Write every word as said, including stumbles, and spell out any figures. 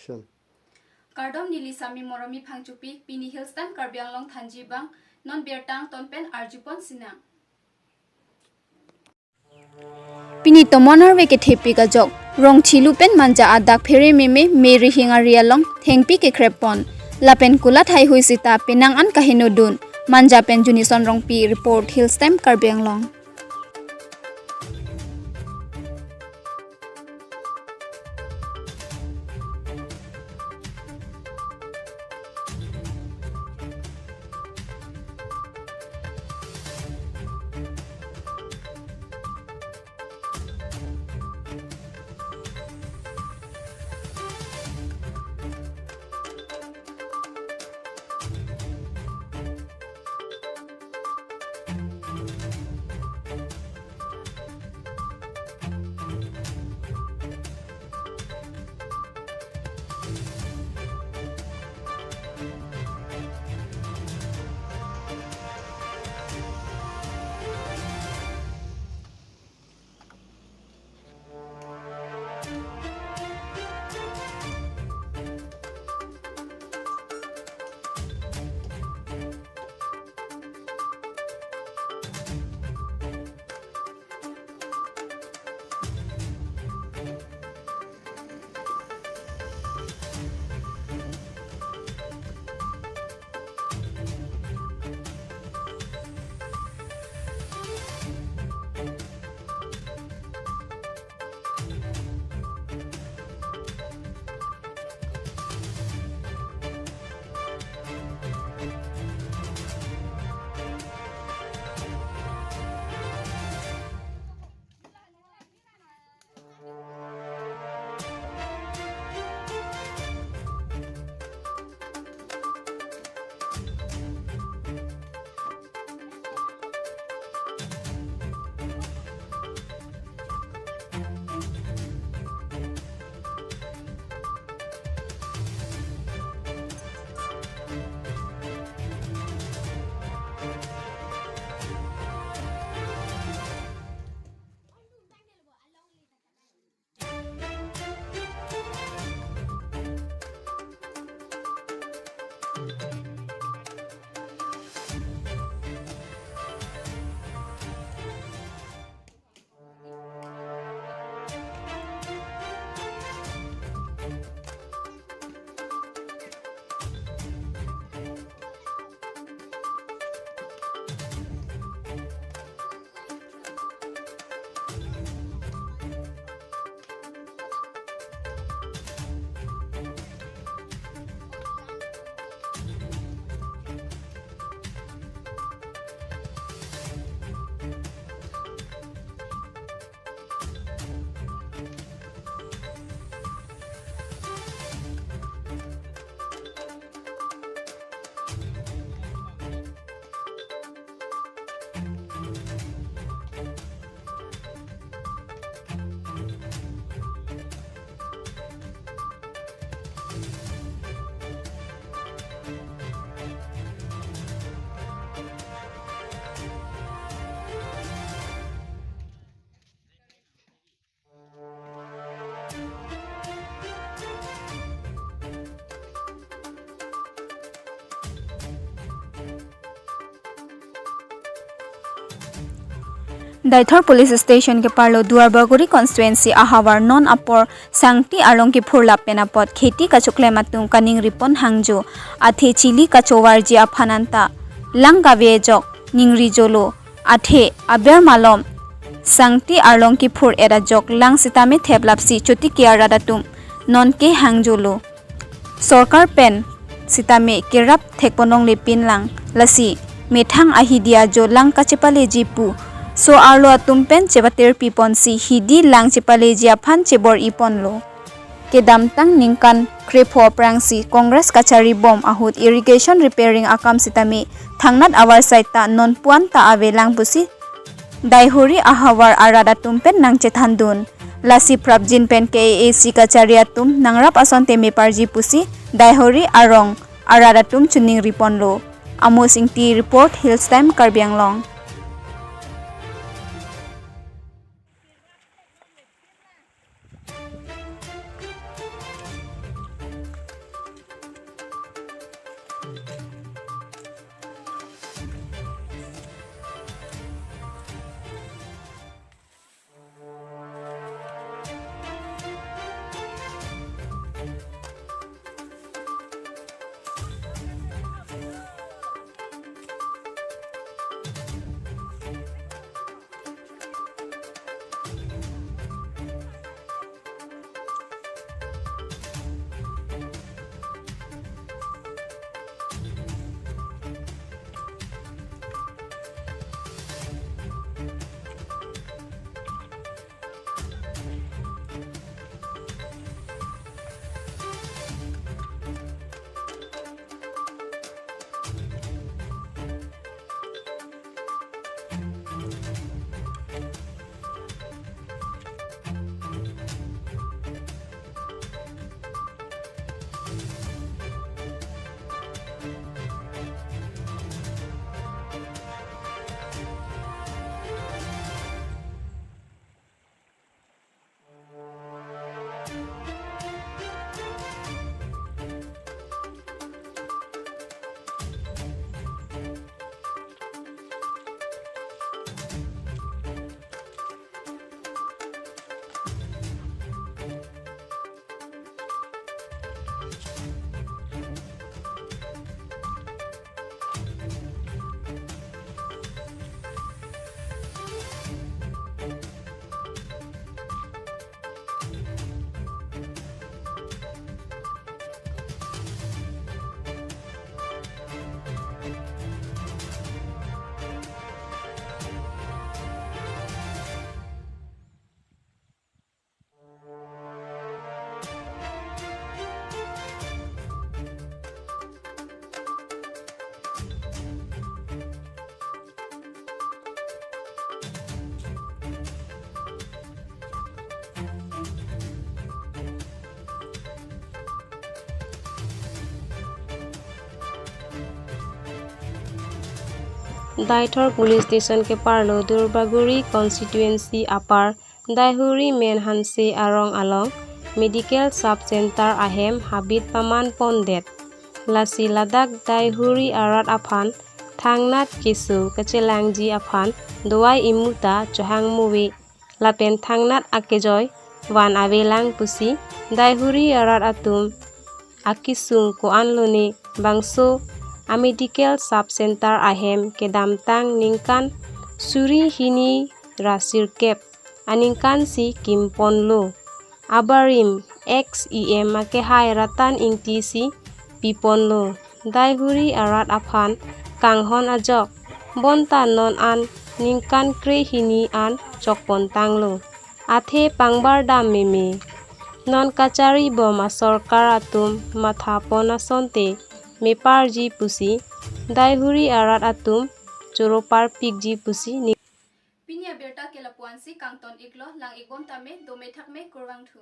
Kardom, neli Sami Moromi Phangchopi, pini Hills Time Karbi Anglong thanji abang, non birta angton pen arjupon sinang. Pini tomon arve kethepik ajok, Rongchilu pen Manja adak phere meme Mary Hing ari along thengpi kekreppon. Lapen kulat haihui sita penang an kahenodun. Manja pen Junison Rongpi report, Hills Time Karbi Anglong. Deithor Police Station keparlo Duarbagori constituency ahavar non apor Sangti arlong kiphur lapen apot kheti kachoklem atum kaningripon hangjo, athe chili kachovarji aphan anta lang kave ajok ningrijolo, athe aber malom Sangti arlong kiphur et ajok lang sitame theplapsi chotiki arat atum nonke hangjolo. Sorkar pen sitame kerap thekponlongle pinlang, lasi methang ahidi ajo lang kachepaleji pu so-arlo atum pen chepatirpiponsi hidi lang chepaleji aphan chebor-iponlo. Kedamtang ningkan krepho aphrangsi Congress kacharibom ahut irrigation repairing akam sitame thangnat avarsai ta non puan ta avelang pusi Daihori ahavar arat atum pen nangchethandun. Lasi prapjin pen K A A C kachari atum nangrap ason teme parji pusi Daihori arong arat atum choningriponlo. Amos Ingti report, Hills Time, Karbi Anglong. Deithor Police Station keparlo Durbagori constituency apar Daihuri Men Hanse arong along Medical Sub Center ahem habit paman pondet. Lasi ladak Daihuri arat aphan thangnat keso kachelangji aphan dawai imu ta chohang move lapen thangnat akejoi van avelang pusi Daihuri arat atum akesung ko-an lone bangso a Medical Sub Center ahem kedamtang ningkan suri hini ra sirkep aningkan si kimponlo. Abarim ex E M akehai Ratan Ingti si piponlo. Daihuri arat aphan kanghon ajok bonta non an ningkan krehini an chokpon tanglo. Athe pangbardam meme. Non kachari bom asorkar atum mathapon asonte meparji pusi Daihuri arat atum choro parpikji pusi ni. Pini abirta ke lapu-an si kangton iklo, lang ikbom tame, dome thakme, kurvangthu.